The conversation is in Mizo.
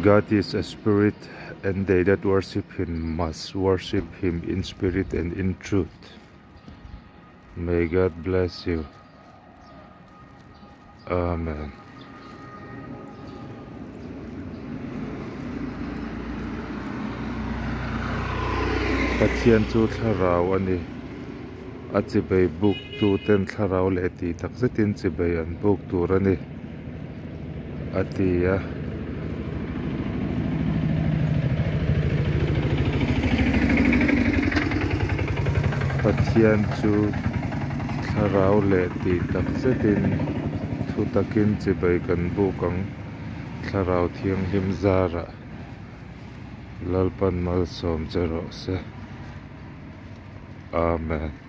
God is a spirit and they that worship him must worship him in spirit and in truth. May God bless you. Amen. Pathian chu thlarau a ni. A chibei buk tu ten thlarau leh tih tak zetin chibei an buk tur a ni, a ti a. Pathian chu thlarau leh tih tak zetin thu takin chibei kan buk ang, Thlarau Thianghlim zarah Lalpan malsawm che rawh se. Amen.